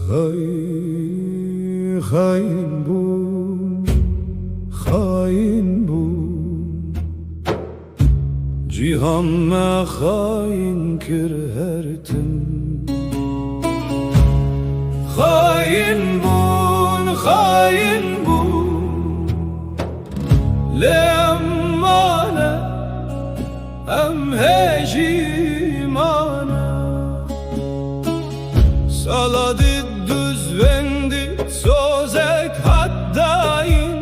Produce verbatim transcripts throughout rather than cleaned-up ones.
Hey, xayin bûn, xayin bûn. Cîhan me xayin kir her tim. Xayin bûn, xayin bûn. Lê em mane, em hê jî mane. Sala di duzvendî sozek hat dayîn.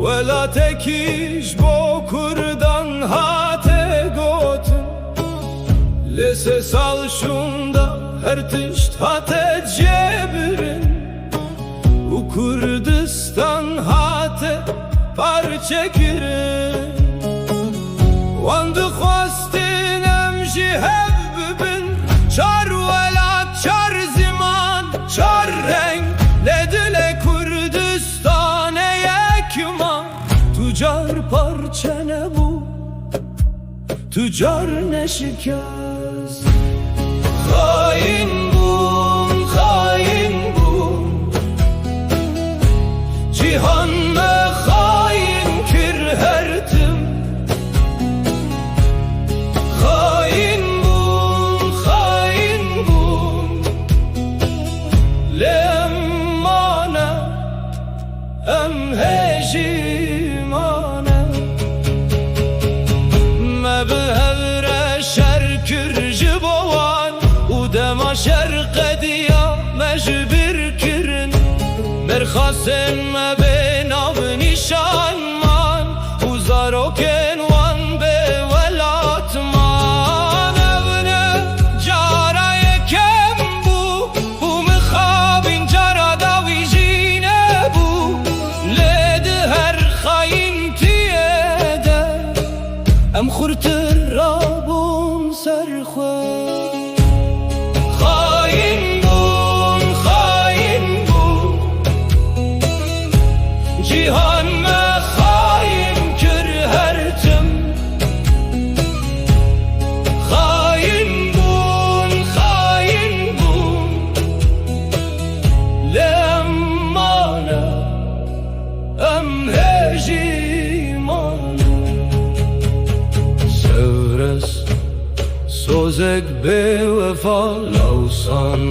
Welatekî ji bo Kurdan hate gotin. Lê sê sal şûnda her tişt hate jêbirin. Û Kurdistan hate parçekirin. Wan dixwestin em jî hev bibin, çar welat, çar ziman, çar reng, lê dilê Kurdistanê yek ma. Tu car parçe nebû, tu car neşikest. Xayin bûn, xayin bûn. Cîhan me xayin kir her tim. Xayin bûn, xayin bûn. Lê em mane, em hê jî mane. Me bi hev re şer kir ji bo wan û dema şer qediya me ji bîr kirin. Berxasên me bê nav nîşan man û zarokên wan bê welat man. Ev ne cara yekem bû û mixabin cara dawî jî nebû. Lê di her xayintiyê de em xurtir rabûn ser xwe. Xayin bûn, xayin bûn. Cîhan me xayin kir her tim. Xayin bûn, xayin bûn. Lê em mane, em hê jî mane. Sewres sozek bêwefa, lawsan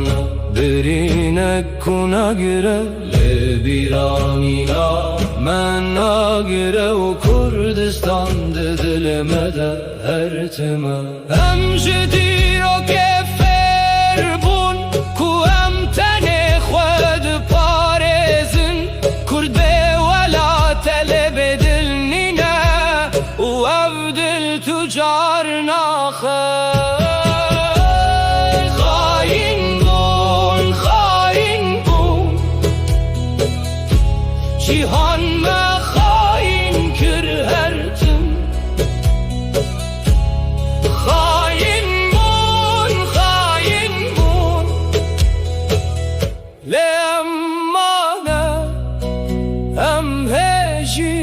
birînek ku nagire, lê bîranîna me nagire û Kurdistan di dilê me de her tim e. Em ji dîrokê fêr bûn ku em tenê xwe diparêzin. Kurd bê welat e lê bê dil nîne û ev dil tu car naxe. Xayîn bûn, xayîn bûn. Cîhan me xayîn kir her tim. Xayîn bûn, xayîn bûn. Lê em mane, em hê jî